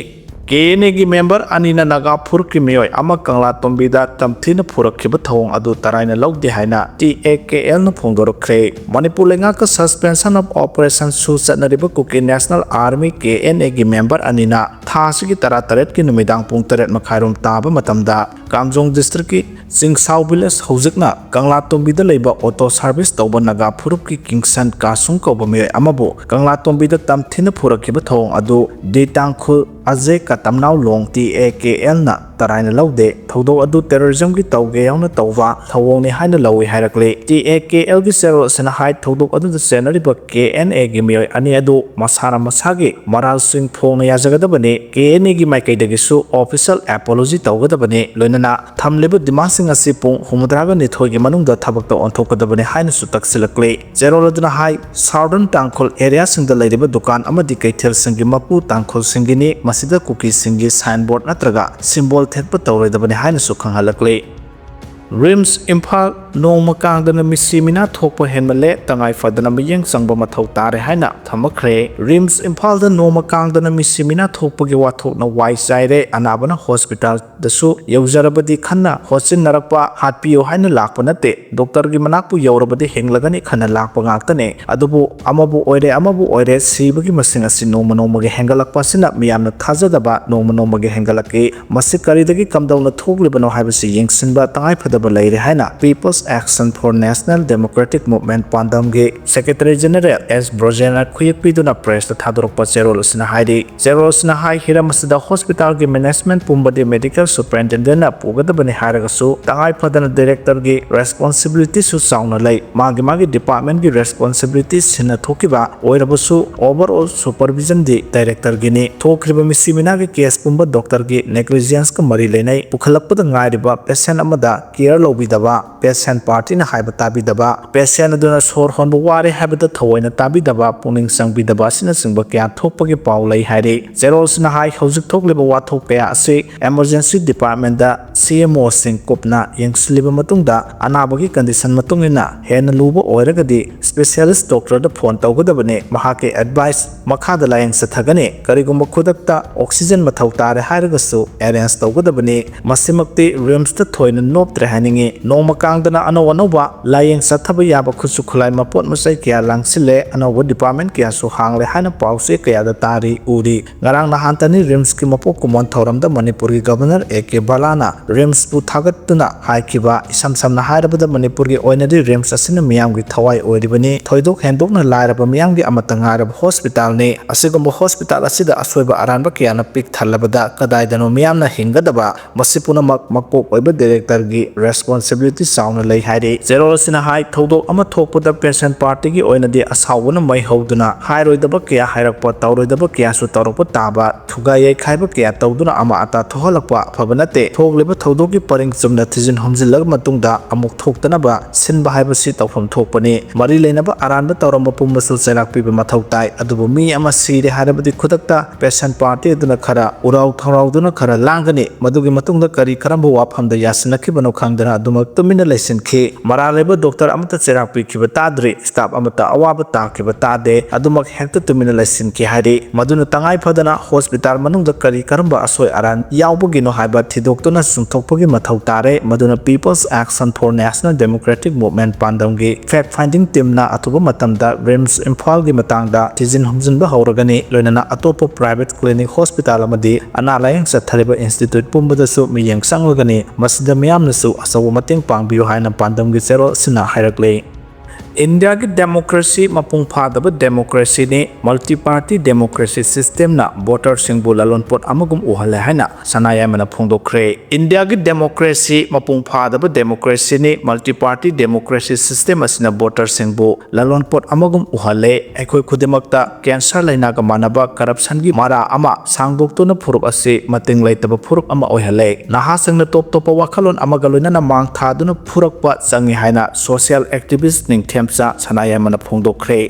ꯀꯦ ꯑꯦꯟ ꯑꯦ ꯒꯤ member ꯑꯅꯤꯅ ꯅꯥꯒꯥ ꯐꯨꯔꯨꯞꯀꯤ ꯃꯤꯑꯣꯏ ꯑꯃ ꯀꯪꯂꯥꯇꯣꯝꯕꯤꯗ ꯇꯝꯊꯤꯅ ꯐꯨꯔꯛꯈꯤꯕ ꯊꯧꯑꯣꯡ ꯑꯗꯨ ꯇꯔꯥꯏꯅ ꯂꯧꯗꯦ ꯍꯥꯏꯅ ꯇꯤ ꯑꯦ ꯀꯦ ꯑꯦꯜ ꯅ ꯐꯣꯡꯗꯣꯔꯛꯈ꯭ꯔꯦ꯫ ꯃꯅꯤꯄꯨꯔ ꯂꯩꯉꯥꯛꯀ suspension of operation ꯁꯨ ꯆꯠꯅꯔꯤꯕ ꯀꯨꯀꯤ National Army, K N A ꯒꯤ member ꯑꯅꯤꯅ ꯊꯥ ꯑꯁꯤꯒꯤ ꯇꯔꯥꯇꯔꯦꯠꯀꯤ ꯅꯨꯃꯤꯗꯥꯡ ꯄꯨꯡ ꯇꯔꯦꯠ ꯃꯈꯥꯏꯔꯣꯝ ꯇꯥꯕ ꯃꯇꯝꯗ ꯀꯥꯝꯖꯣꯡ district ꯀꯤ ꯆꯤꯡꯁꯥꯎ village, ꯍꯧꯖꯤꯛꯅ ꯀꯪꯂꯥꯇꯣꯝꯕꯤꯗ ꯂꯩꯕ auto service ꯇꯧꯕ ꯅꯥꯒꯥ ꯐꯨꯔꯨꯞꯀꯤ ꯀꯤꯡꯁꯟ ꯀꯥꯁꯨꯡ ꯀꯧꯕ ꯃꯤꯑꯣꯏ ꯑꯃꯕꯨ ꯀꯪꯂꯥꯇꯣꯝꯕꯤꯗ ꯇꯝꯊꯤꯅ ꯐꯨꯔꯛꯈꯤꯕ ꯊꯧꯑꯣꯡ ꯑꯗꯨ ꯗꯤ ꯇꯥꯡꯈꯨꯜ ꯑꯖꯦ ꯀꯇꯝꯅꯥꯎ ꯂꯣꯡ, ꯇꯤ ꯑꯦ ꯀꯦ ꯑꯦꯜ ꯅ ꯇꯔꯥꯏꯅ ꯂꯧꯗꯦ꯫ ꯊꯧꯗꯣꯛ ꯑꯗꯨ terrorism ꯒꯤ ꯇꯧꯒꯦ ꯌꯥꯎꯅ ꯇꯧꯕ ꯊꯧꯑꯣꯡꯅꯤ ꯍꯥꯏꯅ ꯂꯧꯏ ꯍꯥꯏꯔꯛꯂꯤ꯫ ꯇꯤ ꯑꯦ ꯀꯦ ꯑꯦꯜ ꯒꯤ ꯆꯦꯔꯣꯜ ꯑꯁꯤꯅ ꯍꯥꯏ, ꯊꯧꯗꯣꯛ ꯑꯗꯨꯗ ꯆꯦꯟꯅꯔꯤꯕ ꯀꯦ ꯑꯦꯟ ꯑꯦ ꯒꯤ ꯃꯤꯑꯣꯏ ꯑꯅꯤ ꯑꯗꯨ ꯃꯁꯥꯅ ꯃꯁꯥꯒꯤ ꯃꯔꯥꯜꯁꯤꯡ ꯐꯣꯡꯅ ꯌꯥꯖꯒꯗꯕꯅꯤ꯫ ꯀꯦ ꯑꯦꯟ ꯑꯦ ꯒꯤ ꯃꯥꯏꯀꯩꯗꯒꯤꯁꯨ official apology ꯇꯧꯒꯗꯕꯅꯤ꯫ ꯂꯣꯏꯅꯅ ꯊꯝꯂꯤꯕ demand ꯁꯤꯡ ꯑꯁꯤ ꯄꯨꯡ ꯍꯨꯝꯐꯨꯇꯔꯥꯒ ꯅꯤꯊꯣꯏꯒꯤ ꯃꯅꯨꯡꯗ ꯊꯕꯛꯇ ꯑꯣꯟꯊꯣꯛꯀꯗꯕꯅꯤ ꯍꯥꯏꯅꯁꯨ ꯇꯛꯁꯤꯜꯂꯛꯂꯤ꯫ ꯆꯦꯔꯣꯜ ꯑꯗꯨꯅ ꯍꯥꯏ, Southern ꯇꯥꯡꯈꯨꯜ area ꯁꯤꯡꯗ ꯂꯩꯔꯤꯕ ꯗꯨꯀꯥꯟ ꯑꯃꯗꯤ ꯀꯩꯊꯦꯜꯁꯤꯡꯒꯤ ꯃꯄꯨ ꯇꯥꯡꯈꯨꯜꯁꯤꯡꯒꯤꯅꯤ, ꯃꯁꯤꯗ ꯀꯨꯀꯤꯁꯤꯡꯒꯤ sign board ꯅꯠꯇ꯭ꯔꯒ symbol ꯊꯦꯠꯄ ꯇꯧꯔꯣꯏꯗꯕꯅꯤ ꯍꯥꯏꯅꯁꯨ ꯈꯪꯍꯜꯂꯛꯂꯤ꯫ ꯔꯤꯝꯁ ꯏꯝꯐꯥꯜ ꯅꯣꯡꯃ ꯀꯥꯡꯗꯅ ꯃꯤꯁꯤ ꯃꯤꯅꯥ ꯊꯣꯛꯄ ꯍꯦꯟꯃꯜꯂꯦ, ꯇꯉꯥꯏ ꯐꯗꯅ ꯃꯤꯠꯌꯦꯡ ꯆꯪꯕ ꯃꯊꯧ ꯇꯥꯔꯦ ꯍꯥꯏꯅ ꯊꯝꯃꯛꯈ꯭ꯔꯦ꯫ ꯔꯤꯝꯁ ꯏꯝꯐꯥꯜꯗ ꯅꯣꯡꯃ ꯀꯥꯡꯗꯅ ꯃꯤꯁꯤ ꯃꯤꯅꯥ ꯊꯣꯛꯄꯒꯤ ꯋꯥꯊꯣꯛꯅ ꯋꯥꯏ ꯆꯥꯏꯔꯦ꯫ ꯑꯅꯥꯕꯅ ꯍꯣꯁꯄꯤꯇꯥꯜꯗꯁꯨ ꯌꯧꯖꯔꯕꯗꯤ ꯈꯟꯅ ꯍꯣꯠꯆꯤꯟꯅꯔꯛꯄ, ꯍꯥꯠꯄꯤꯌꯨ ꯍꯥꯏꯅ ꯂꯥꯛꯄ ꯅꯠꯇꯦ꯫ ꯗꯣꯛꯇꯔꯒꯤ ꯃꯅꯥꯛꯄꯨ ꯌꯧꯔꯕꯗꯤ ꯍꯤꯡꯂꯒꯅꯤ ꯈꯟꯅ ꯂꯥꯛꯄ ꯉꯥꯛꯇꯅꯦ꯫ ꯑꯗꯨꯕꯨ ꯑꯃꯕꯨ ꯑꯣꯏꯔꯦ, ꯑꯃꯕꯨ ꯑꯣꯏꯔꯦ, ꯁꯤꯕꯒꯤ ꯃꯁꯤꯡ ꯑꯁꯤ ꯅꯣꯡꯃ ꯅꯣꯡꯃꯒꯤ ꯍꯦꯟꯒꯠꯂꯛꯄ ꯑꯁꯤꯅ ꯃꯤꯌꯥꯝꯅ ꯊꯥꯖꯗꯕ ꯅꯣꯡꯃ ꯅꯣꯡꯃꯒꯤ ꯍꯦꯟꯒꯠꯂꯛꯂꯤ꯫ ꯃꯁꯤ ꯀꯔꯤꯗꯒꯤ ꯀꯝꯗꯧꯅ ꯊꯣꯛꯂꯤꯕꯅꯣ ꯍꯥꯏꯕꯁꯤ ꯌꯦꯡꯁꯤꯟꯕ ꯇꯉꯥꯏ ꯐꯗꯕ ꯂꯩꯔꯦ ꯍꯥꯏꯅ People's Action for National Democratic Movement ꯄꯥꯟꯗꯝꯒꯤ ꯁꯦꯀ꯭ꯔꯦꯇꯔꯤ ꯖꯦꯅꯔꯦꯜ ꯑꯦꯁ ꯕ꯭ꯔꯣꯖꯦꯟꯅ ꯈꯨꯌꯦꯛ ꯄꯤꯗꯨꯅ ꯄ꯭ꯔꯦꯁꯇ ꯊꯥꯗꯣꯔꯛꯄ ꯆꯦꯔꯣꯜ ꯑꯁꯤꯅ ꯍꯥꯏꯔꯤ꯫ ꯆꯦꯔꯣꯜ ꯑꯁꯤꯅ ꯍꯥꯏ, ꯍꯤꯔꯝ ꯑꯁꯤꯗ ꯍꯣꯁꯄꯤꯇꯥꯜꯒꯤ ꯃꯦꯅꯦꯖꯃꯦꯟ ꯄꯨꯝꯕꯗꯤ ꯃꯦꯗꯤꯀꯦꯜ ꯁꯨꯄꯔꯤꯟꯇꯦꯟꯗꯦꯟꯠꯅ ꯄꯨꯒꯗꯕꯅꯤ ꯍꯥꯏꯔꯒꯁꯨ, ꯇꯉꯥꯏ ꯐꯗꯅ ꯗꯥꯏꯔꯦꯛꯇꯔꯒꯤ ꯔꯦꯁꯄꯣꯟꯁꯤꯕꯤꯂꯤꯇꯤꯁꯨ ꯆꯥꯎꯅ ꯂꯩ꯫ ꯃꯥꯒꯤ ꯃꯥꯒꯤ ꯗꯤꯄꯥꯔꯠꯃꯦꯟꯠꯀꯤ ꯔꯦꯁꯄꯣꯟꯁꯤꯕꯤꯂꯤꯇꯤ ꯁꯤꯟꯅ ꯊꯣꯛꯈꯤꯕ ꯑꯣꯏꯔꯕꯁꯨ, ꯑꯣꯚꯔꯑꯣꯜ ꯁꯨꯄꯔꯚꯤꯖꯟꯗꯤ ꯗꯥꯏꯔꯦꯛꯇꯔꯒꯤꯅꯤ꯫ ꯊꯣꯛꯈ꯭ꯔꯤꯕ ꯃꯤꯁꯤ ꯃꯤꯅꯥꯒꯤ ꯀꯦꯁ ꯄꯨꯝꯕ ꯗꯣꯛꯇꯔꯒꯤ ꯅꯦꯒ꯭ꯂꯤꯖꯦꯟꯁꯀ ꯃꯔꯤ ꯂꯩꯅꯩ꯫ ꯄꯨꯈꯠꯂꯛꯄꯗ ꯉꯥꯏꯔꯤꯕ ꯄꯦꯁꯦꯟꯠ ꯑꯃꯗ ꯀꯤꯌꯔ ꯂꯧꯕꯤꯗꯕ, ꯄꯦꯁꯦꯟꯠ ꯄꯥꯔꯇꯤꯅ ꯍꯥꯏꯕ ꯇꯥꯕꯤꯗꯕ, ꯄꯦꯁꯦꯟꯠ ꯑꯗꯨꯅ ꯁꯣꯔ ꯍꯣꯟꯕ ꯋꯥꯔꯦ ꯍꯥꯏꯕꯗ ꯊꯑꯣꯏꯅ ꯇꯥꯕꯤꯗꯕ, ꯄꯨꯛꯅꯤꯡ ꯆꯪꯕꯤꯗꯕ ꯑꯁꯤꯅꯆꯤꯡꯕ ꯀꯌꯥ ꯊꯣꯛꯄꯒꯤ ꯄꯥꯎ ꯂꯩ ꯍꯥꯏꯔꯤ꯫ ꯆꯦꯔꯣꯜꯁꯤꯅ ꯍꯥꯏ, ꯍꯧꯖꯤꯛ ꯊꯣꯛꯂꯤꯕ ꯋꯥꯊꯣꯛ ꯀꯌꯥ ꯑꯁꯤ ꯏꯃꯔꯖꯦꯟꯁꯤ ꯗꯤꯄꯥꯔꯠꯃꯦꯟꯠꯇ ꯁꯤ ꯑꯦꯝ ꯑꯣꯁꯤꯡ ꯀꯨꯞꯅ ꯌꯦꯡꯁꯤꯜꯂꯤꯕ ꯃꯇꯨꯡꯗ, ꯑꯅꯥꯕꯒꯤ ꯀꯟꯗꯤꯁꯟ ꯃꯇꯨꯡ ꯏꯟꯅ ꯍꯦꯟꯅ ꯂꯨꯕ ꯑꯣꯏꯔꯒꯗꯤ ꯁ꯭ꯄꯦꯁꯤꯌꯦꯂꯤꯁ꯭ꯠ ꯗꯣꯛꯇꯔꯗ ꯐꯣꯟ ꯇꯧꯒꯗꯕꯅꯤ꯫ ꯃꯍꯥꯛꯀꯤ ꯑꯦꯗꯚꯥꯏꯁ ꯃꯈꯥꯗ ꯂꯥꯌꯦꯡ ꯆꯠꯊꯒꯅꯤ꯫ ꯀꯔꯤꯒꯨꯝꯕ ꯈꯨꯗꯛꯇ ꯑꯣꯛꯁꯤꯖꯟ ꯃꯊꯧ ꯇꯥꯔꯦ ꯍꯥꯏꯔꯒꯁꯨ ꯑꯦꯔꯦꯟꯖ ꯇꯧꯒꯗꯕꯅꯤ꯫ ꯃꯁꯤꯃꯛꯇꯤ ꯔꯤꯝꯁꯇ ꯊꯣꯏꯅ ꯅꯣꯞꯇ꯭ꯔꯦ ꯍꯥꯏꯅꯤꯡꯏ꯫ ꯅꯣꯡꯃ ꯀꯥꯡꯗꯅ ꯑꯅꯧ ꯑꯅꯧꯕ ꯂꯥꯌꯦꯡ ꯆꯠꯊꯕ ꯌꯥꯕ ꯈꯨꯠꯁꯨ ꯈꯨꯠꯂꯥꯏ ꯃꯄꯣꯠ ꯃꯆꯩ ꯀꯌꯥ ꯂꯥꯡꯁꯤꯜꯂꯦ, ꯑꯅꯧꯕ ꯗꯤꯄꯥꯔꯠꯃꯦꯟꯠ ꯀꯌꯥꯁꯨ ꯍꯥꯡꯂꯦ ꯍꯥꯏꯅ ꯄꯥꯎꯆꯦ ꯀꯌꯥꯗ ꯇꯥꯔꯤ, ꯎꯔꯤ꯫ ꯉꯔꯥꯡ ꯅꯍꯥꯟꯇꯅꯤ ꯔꯤꯝꯁꯀꯤ ꯃꯄꯣꯛ ꯀꯨꯝꯑꯣꯟ ꯊꯧꯔꯝꯗ ꯃꯅꯤꯄꯨꯔꯒꯤ ꯒꯕꯔꯅꯔ ꯑꯦ ꯀꯦ ꯕꯂꯥꯅ ꯔꯤꯝꯁꯄꯨ ꯊꯥꯒꯠꯇꯨꯅ ꯍꯥꯏꯈꯤꯕ꯫ ꯏꯁꯝ ꯁꯝꯅ ꯍꯥꯏꯔꯕꯗ, ꯃꯅꯤꯄꯨꯔꯒꯤ ꯑꯣꯏꯅꯗꯤ ꯔꯤꯝꯁ ꯑꯁꯤꯅ ꯃꯤꯌꯥꯝꯒꯤ ꯊꯋꯥꯏ ꯑꯣꯏꯔꯤꯕꯅꯤ꯫ ꯊꯣꯏꯗꯣꯛ ꯍꯦꯟꯗꯣꯛꯅ ꯂꯥꯏꯔꯕ ꯃꯤꯌꯥꯝꯒꯤ ꯑꯃꯠꯇ ꯉꯥꯏꯔꯕ ꯍꯣꯁꯄꯤꯇꯥꯜꯅꯤ꯫ ꯑꯁꯤꯒꯨꯝꯕ ꯍꯣꯁꯄꯤꯇꯥꯜ ꯑꯁꯤꯗ ꯑꯁꯣꯏꯕ ꯑꯔꯥꯟꯕ ꯀꯌꯥꯅ ꯄꯤꯛ ꯊꯜꯂꯕꯗ ꯀꯗꯥꯏꯗꯅꯣ ꯃꯤꯌꯥꯝꯅ ꯍꯤꯡꯒꯗꯕ? ꯃꯁꯤ ꯄꯨꯝꯅꯃꯛ ꯃꯀꯣꯛ ꯑꯣꯏꯕ ꯗꯥꯏꯔꯦꯛꯇꯔꯒꯤ ꯔꯦꯁꯄꯣꯟꯁꯤꯕꯤꯂꯤꯇꯤ ꯆꯥꯎꯅ ꯂꯩ ꯍꯥꯏꯔꯤ꯫ ꯆꯦꯔꯣꯜ ꯑꯁꯤꯅ ꯍꯥꯏ, ꯊꯧꯗꯣꯛ ꯑꯃ ꯊꯣꯛꯄꯗ ꯄꯦꯁꯦꯟꯠ ꯄꯥꯔꯇꯤꯒꯤ ꯑꯣꯏꯅꯗꯤ ꯑꯁꯥꯎꯕꯅ ꯃꯩ ꯍꯧꯗꯨꯅ ꯍꯥꯏꯔꯣꯏꯗꯕ ꯀꯌꯥ ꯍꯥꯏꯔꯛꯄ, ꯇꯧꯔꯣꯏꯗꯕ ꯀꯌꯥꯁꯨ ꯇꯧꯔꯛꯄ ꯇꯥꯕ, ꯊꯨꯒꯥꯏ ꯌꯩꯈꯥꯏꯕ ꯀꯌꯥ ꯇꯧꯗꯨꯅ ꯑꯃ ꯑꯇꯥ ꯊꯣꯛꯍꯜꯂꯛꯄ ꯑꯐꯕ ꯅꯠꯇꯦ꯫ ꯊꯣꯛꯂꯤꯕ ꯊꯧꯗꯣꯛꯀꯤ ꯄꯔꯤꯡ ꯆꯨꯝꯅ ꯊꯤꯖꯤꯟ ꯍꯨꯝꯖꯤꯜꯂꯕ ꯃꯇꯨꯡꯗ ꯑꯃꯨꯛ ꯊꯣꯛꯇꯅꯕ ꯁꯤꯟꯕ ꯍꯥꯏꯕꯁꯤ ꯇꯧꯐꯝ ꯊꯣꯛꯄꯅꯤ꯫ ꯃꯔꯤ ꯂꯩꯅꯕ ꯑꯔꯥꯟꯕ ꯇꯧꯔꯝꯕ ꯄꯨꯝꯕꯁꯨ ꯆꯩꯔꯥꯛ ꯄꯤꯕ ꯃꯊꯧ ꯇꯥꯏ꯫ ꯑꯗꯨꯕꯨ ꯃꯤ ꯑꯃ ꯁꯤꯔꯦ ꯍꯥꯏꯔꯕꯗꯤ ꯈꯨꯗꯛꯇ ꯄꯦꯁꯦꯟꯠ ꯄꯥꯔꯇꯤ ꯑꯗꯨꯅ ꯈꯔ ꯎꯔꯥꯎ ꯊꯧꯔꯥꯎꯗꯨꯅ ꯈꯔ ꯂꯥꯡꯒꯅꯤ꯫ ꯃꯗꯨꯒꯤ ꯃꯇꯨꯡꯗ ꯀꯔꯤ ꯀꯔꯝꯕ ꯋꯥꯐꯝꯗ ꯌꯥꯁꯤꯟꯅꯈꯤꯕꯅꯣ ꯈꯪꯗꯅ ꯑꯗꯨꯃꯛ ꯇꯨꯃꯤꯟꯅ ꯂꯩꯁꯤꯟ ꯈꯤ꯫ ꯃꯔꯥꯜ ꯂꯩꯕ ꯗꯣꯛꯇꯔ ꯑꯃꯠꯇ ꯆꯩꯔꯥꯛ ꯄꯤꯈꯤꯕ ꯇꯥꯗ꯭ꯔꯤ, ꯁ꯭ꯇꯥꯐ ꯑꯃꯠꯇ ꯑꯋꯥꯕ ꯇꯥꯈꯤꯕ ꯇꯥꯗꯦ, ꯑꯗꯨꯃꯛ ꯍꯦꯛꯇ ꯇꯨꯃꯤꯟꯅ ꯂꯩꯁꯤꯟꯈꯤ ꯍꯥꯏꯔꯤ꯫ ꯃꯗꯨꯅ ꯇꯉꯥꯏ ꯐꯗꯅ ꯍꯣꯁꯄꯤꯇꯥꯜ ꯃꯅꯨꯡꯗ ꯀꯔꯤ ꯀꯔꯝꯕ ꯑꯁꯣꯏ ꯑꯔꯥꯟ ꯌꯥꯎꯕꯒꯤꯅꯣ ꯍꯥꯏꯕ ꯊꯤꯗꯣꯛꯇꯨꯅ ꯆꯨꯝꯊꯣꯛꯄꯒꯤ ꯃꯊꯧ ꯇꯥꯔꯦ꯫ ꯃꯗꯨꯅ People's Action for National Democratic Movement ꯄꯥꯟꯗꯝꯒꯤ fact finding teamꯅ ꯑꯊꯨꯕ ꯃꯇꯝꯗ RIMS ꯏꯝꯐꯥꯜꯒꯤ ꯃꯇꯥꯡꯗ ꯊꯤꯖꯤꯟ ꯍꯨꯝꯖꯤꯟꯕ ꯍꯧꯔꯒꯅꯤ꯫ ꯂꯣꯏꯅꯅ ꯑꯇꯣꯞꯄ private clinic, hospital ꯑꯃꯗꯤ ꯑꯅꯥ ꯂꯥꯌꯦꯡ ꯆꯠꯊꯔꯤꯕ institute ꯄꯨꯝꯕꯗꯁꯨ ꯃꯤꯠꯌꯦꯡ ꯆꯪꯂꯒꯅꯤ꯫ ꯃꯁꯤꯗ ꯃꯤꯌꯥꯝꯅꯁꯨ ꯑꯆꯧꯕ ꯃꯇꯦꯡ ꯄꯥꯡꯕꯤꯌꯨ ꯍꯥꯏꯅ ꯄꯥꯟꯗꯝꯒꯤ ꯆꯦꯔꯣꯜ ꯑꯁꯤꯅ ꯍꯥꯏꯔꯛꯂꯤ꯫ ꯏꯟꯗꯤꯌꯥꯒꯤ democracy ꯃꯄꯨꯡ ꯐꯥꯗꯕ democracyꯅꯤ꯫ Multi party democracy systemꯅ voterꯁꯤꯡꯕꯨ ꯂꯂꯣꯟꯄꯣꯠ ꯑꯃꯒꯨꯝ ꯎꯍꯜꯂꯦ ꯍꯥꯏꯅ ꯁꯅꯥꯌꯥꯏꯃꯅ ꯐꯣꯡꯗꯣꯛꯈ꯭ꯔꯦ꯫ ꯏꯟꯗꯤꯌꯥꯒꯤ democracy ꯃꯄꯨꯡ ꯐꯥꯗꯕ democracyꯅꯤ꯫ Multi party democracy system ꯑꯁꯤꯅ voterꯁꯤꯡꯕꯨ ꯂꯂꯣꯟꯄꯣꯠ ꯑꯃꯒꯨꯝ ꯎꯍꯜꯂꯦ꯫ ꯑꯩꯈꯣꯏ ꯈꯨꯗꯤꯡꯃꯛꯇ cancer ꯂꯩꯅꯥꯒ ꯃꯥꯟꯅꯕ corruptionꯒꯤ ꯃꯔꯥ ꯑꯃ ꯁꯥꯡꯗꯣꯛꯇꯨꯅ ꯐꯨꯔꯨꯞ ꯑꯁꯤ ꯃꯇꯤꯡ ꯂꯩꯇꯕ ꯐꯨꯔꯨꯞ ꯑꯃ ꯑꯣꯏꯍꯜꯂꯦ꯫ ꯅꯍꯥꯁꯤꯡꯅ ꯇꯣꯞ ꯇꯣꯞꯄ ꯋꯥꯈꯜꯂꯣꯟ ꯑꯃꯒ ꯂꯣꯏꯅꯅ ꯃꯥꯡ ꯊꯥꯗꯨꯅ ꯐꯨꯔꯛꯄ ꯆꯪꯏ ꯍꯥꯏꯅ social activist ꯅꯤꯡꯊꯦꯝꯆꯥ ꯁꯅꯥꯌꯥꯏꯃꯅ ꯐꯣꯡꯗꯣꯛꯈ꯭ꯔꯦ꯫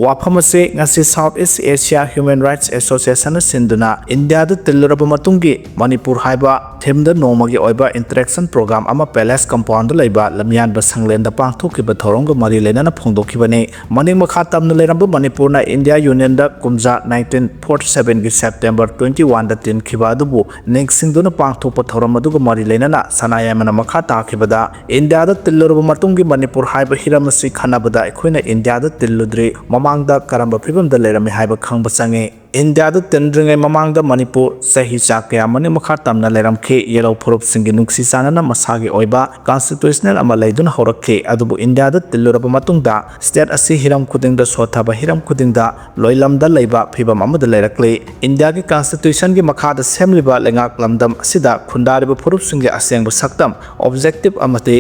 ꯋꯥꯐꯝ ꯑꯁꯤ ꯉꯁꯤ South East Asia Human Rights Associationꯅ ꯁꯤꯟꯗꯨꯅ ꯏꯟꯗꯤꯌꯥꯗ ꯇꯤꯜꯂꯨꯔꯕ ꯃꯇꯨꯡꯒꯤ ꯃꯅꯤꯄꯨꯔ ꯍꯥꯏꯕ themeꯗ ꯅꯣꯡꯃꯒꯤ ꯑꯣꯏꯕ interaction program ꯑꯃ Palace Compoundꯗ ꯂꯩꯕ ꯂꯝꯌꯥꯟꯕ ꯁꯪꯂꯦꯟꯗ ꯄꯥꯡꯊꯣꯛꯈꯤꯕ ꯊꯧꯔꯝꯒ ꯃꯔꯤ ꯂꯩꯅꯅ ꯐꯣꯡꯗꯣꯛꯈꯤꯕꯅꯤ꯫ ꯃꯅꯤꯡ ꯃꯈꯥ ꯇꯝꯅ ꯂꯩꯔꯝꯕ ꯃꯅꯤꯄꯨꯔꯅ India Unionꯗ ꯀꯨꯝꯖꯥ nineteen forty sevenꯒꯤ September twenty oneꯗ ꯇꯤꯟꯈꯤꯕ ꯑꯗꯨꯕꯨ ꯅꯤꯡꯁꯤꯡꯗꯨꯅ ꯄꯥꯡꯊꯣꯛꯄ ꯊꯧꯔꯝ ꯑꯗꯨꯒ ꯃꯔꯤ ꯂꯩꯅꯅ ꯁꯅꯥꯌꯥꯏꯃꯅ ꯃꯈꯥ ꯇꯥꯈꯤꯕꯗ, ꯏꯟꯗꯤꯌꯥꯗ ꯇꯤꯜꯂꯨꯔꯕ ꯃꯇꯨꯡꯒꯤ ꯃꯅꯤꯄꯨꯔ ꯍꯥꯏꯕ ꯍꯤꯔꯝ ꯑꯁꯤ ꯈꯟꯅꯕꯗ ꯑꯩꯈꯣꯏꯅ ꯏꯟꯗꯤꯌꯥꯗ ꯇꯤꯜꯂꯨꯗ꯭ꯔꯤ, ꯃꯃꯥꯡꯗ ꯀꯔꯝꯕ ꯐꯤꯕꯝꯗ ꯂꯩꯔꯝꯃꯤ ꯍꯥꯏꯕ ꯈꯪꯕ ꯆꯪꯏ꯫ ꯏꯟꯗꯤꯌꯥꯗ ꯇꯤꯟꯗ꯭ꯔꯤꯉꯩ ꯃꯃꯥꯡꯗ ꯃꯅꯤꯄꯨꯔ ꯆꯍꯤ ꯆꯥ ꯀꯌꯥ ꯃꯅꯤꯡ ꯃꯈꯥ ꯇꯝꯅ ꯂꯩꯔꯝꯈꯤ꯫ ꯌꯦꯜꯍꯧ ꯐꯨꯔꯨꯞꯁꯤꯡꯒꯤ ꯅꯨꯡꯁꯤ ꯆꯥꯟꯅꯅ ꯃꯁꯥꯒꯤ ꯑꯣꯏꯕ constitutional ꯑꯃ ꯂꯩꯗꯨꯅ ꯍꯧꯔꯛꯈꯤ꯫ ꯑꯗꯨꯕꯨ ꯏꯟꯗꯤꯌꯥꯗ ꯇꯤꯜꯂꯨꯔꯕ ꯃꯇꯨꯡꯗ state ꯑꯁꯤ ꯍꯤꯔꯝ ꯈꯨꯗꯤꯡꯗ ꯁꯣꯠꯊꯕ, ꯍꯤꯔꯝ ꯈꯨꯗꯤꯡꯗ ꯂꯣꯏꯂꯝꯗ ꯂꯩꯕ ꯐꯤꯕꯝ ꯑꯃꯗ ꯂꯩꯔꯛꯂꯤ꯫ ꯏꯟꯗꯤꯌꯥꯒꯤ constitutionꯒꯤ ꯃꯈꯥꯗ ꯁꯦꯝꯂꯤꯕ ꯂꯩꯉꯥꯛ ꯂꯝꯗꯝ ꯑꯁꯤꯗ ꯈꯨꯟꯗꯥꯔꯤꯕ ꯐꯨꯔꯨꯞꯁꯤꯡꯒꯤ ꯑꯁꯦꯡꯕ ꯁꯛꯇꯝ, objective ꯑꯃꯗꯤ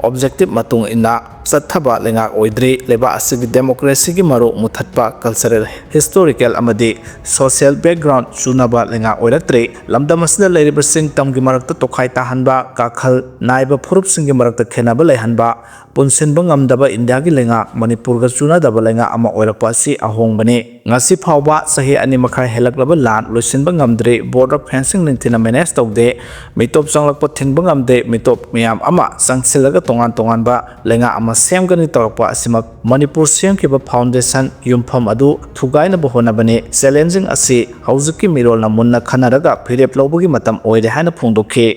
objective ꯃꯇꯨꯡ ꯏꯟꯅ ꯆꯠꯊꯕ ꯂꯩꯉꯥꯛ ꯑꯣꯏꯗ꯭ꯔꯤ꯫ ꯂꯩꯕꯥꯛ ꯑꯁꯤꯒꯤ ꯗꯦꯃꯣꯀ꯭ꯔꯦꯁꯤꯒꯤ ꯃꯔꯨ ꯃꯨꯊꯠꯄ, ꯀꯜꯆꯔꯦꯜ, ꯍꯤꯁꯇꯣꯔꯤꯀꯦꯜ ꯑꯃꯗꯤ ꯁꯣꯁꯤꯌꯦꯜ ꯕꯦꯛꯒ꯭ꯔꯥꯎꯟ ꯆꯨꯅꯕ ꯂꯩꯉꯥꯛ ꯑꯣꯏꯔꯛꯇ꯭ꯔꯤ꯫ ꯂꯝꯗꯝ ꯑꯁꯤꯗ ꯂꯩꯔꯤꯕ ꯆꯤꯡ ꯇꯝꯒꯤ ꯃꯔꯛꯇ ꯇꯣꯈꯥꯏ ꯇꯥꯍꯟꯕ, ꯀꯥꯈꯜ ꯅꯥꯏꯕ ꯐꯨꯔꯨꯞꯁꯤꯡꯒꯤ ꯃꯔꯛꯇ ꯈꯦꯟꯅꯕ ꯂꯩꯍꯟꯕ, ꯄꯨꯟꯁꯤꯟꯕ ꯉꯝꯗꯕ ꯏꯟꯗꯤꯌꯥꯒꯤ ꯂꯩꯉꯥꯛ, ꯃꯅꯤꯄꯨꯔꯒ ꯆꯨꯅꯗꯕ ꯂꯩꯉꯥꯛ ꯑꯃ ꯑꯣꯏꯔꯛꯄ ꯑꯁꯤ ꯑꯍꯣꯡꯕꯅꯤ꯫ ꯉꯁꯤ ꯐꯥꯎꯕ ꯆꯍꯤ ꯑꯅꯤ ꯃꯈꯥꯏ ꯍꯦꯜꯂꯛꯂꯕ ꯂꯥꯟ ꯂꯣꯏꯁꯤꯟꯕ ꯉꯝꯗ꯭ꯔꯤ꯫ Border fencing ꯅꯤꯡꯊꯤꯅ manage ꯇꯧꯗꯦ꯫ ꯃꯤꯇꯣꯞ ꯆꯪꯂꯛꯄ ꯊꯤꯡꯕ ꯉꯝꯗꯦ꯫ ꯃꯤꯇꯣꯞ ꯃꯌꯥꯝ ꯑꯃ ꯆꯪꯁꯤꯜꯂꯒ ꯇꯣꯉꯥꯟ ꯇꯣꯉꯥꯟꯕ ꯂꯩꯉꯥꯛ ꯑꯃ ꯁꯦꯝꯒꯅꯤ ꯇꯧꯔꯛꯄ ꯑꯁꯤꯃꯛ ꯃꯅꯤꯄꯨꯔ ꯁꯦꯝꯈꯤꯕ foundation, ꯌꯨꯝꯐꯝ ꯑꯗꯨ ꯊꯨꯒꯥꯏꯅꯕ ꯍꯣꯠꯅꯕꯅꯤ꯫ Challenging ꯑꯁꯤ ꯍꯧꯖꯤꯛꯀꯤ ꯃꯤꯔꯣꯜꯅ ꯃꯨꯟꯅ ꯈꯟꯅꯔꯒ ꯐꯤꯔꯦꯞ ꯂꯧꯕꯒꯤ ꯃꯇꯝ ꯑꯣꯏꯔꯦ ꯍꯥꯏꯅ ꯐꯣꯡꯗꯣꯛꯈꯤ꯫